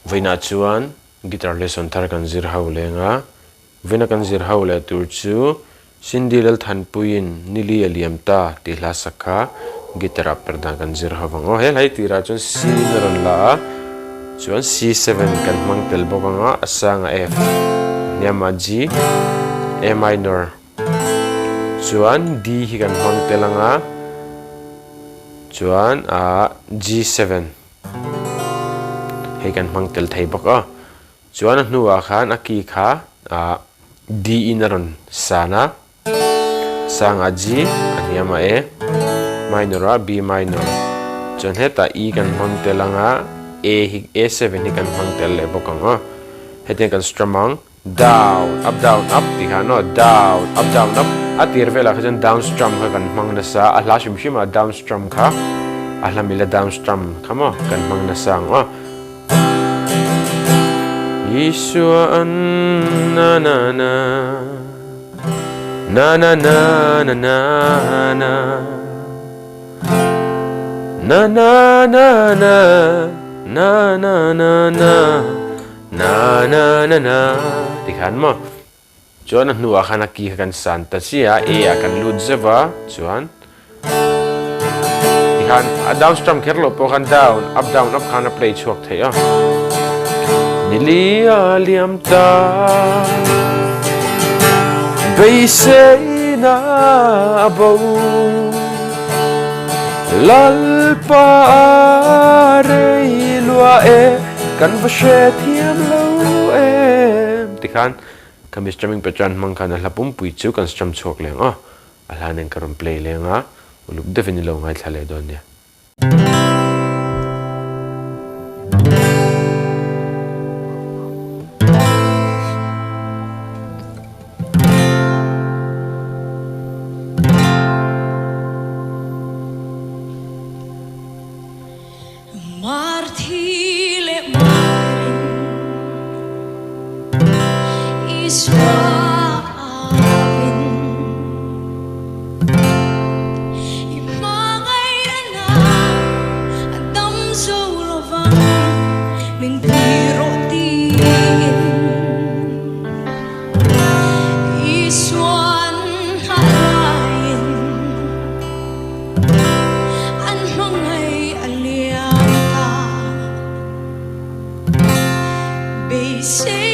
Vawiinah chuan guitar lesson thar kan zir ho leng a, vawiina kan zir ho leh tur chu Cindy Lalthanpuiin Nili a liam ta tih hla sak kha guitar ah per dan kan zir ho vang aw. He hlai tirah chuan C in a rawn la a, chuan C7 kan hmang tel bawk ang a, a sanga F, hniamah G, A minor chuan D hi kan hmang tel ang a, chuan ah G7. Hei kan hmang tel thei bawk a, chuan a hnuah khan a key kha ah D in a rawn san a, sangah G a hniam a E minor a B minor, chuan hetah E kan hmang tel ang a, A hi A7 hi kan hmang tel leh bawk ang aw, hetiang kan strum ang. Down, up down up tih khan aw, down, up down up a tir velah kha chuan down strum kha kan hmang nasa a, hla hrim hrim ah down strum kha a hla mila down strum kha maw kan hmang nasa ang aw. Isua an na na na na na na na na na na na na na na na na na Na na na na ti khan maw? Chuan a hnuah khan a ki kha kan san ta chiah a, A ah kan lut zeuh a, chuan ti khan a down strum kher loh pawh khan down up down up khan a play chhuak theih a. Nili a liam ta beiseina a bo Lalpa a rei lua e. Kan va hre thiam lo em? Tikhan khami strumming pattern hmang khan a hla pumpui chu kan strum chhuak leng aw. A hla nen ka rawn play leng a, uluk deuhin i lo ngaithla leh dawn nia. Marthi leh Marin Isua avin I hmangaih na a dam zo lovang min ti rawh tiin Isuan a laiin An hmangaih a liam ta. Beisei.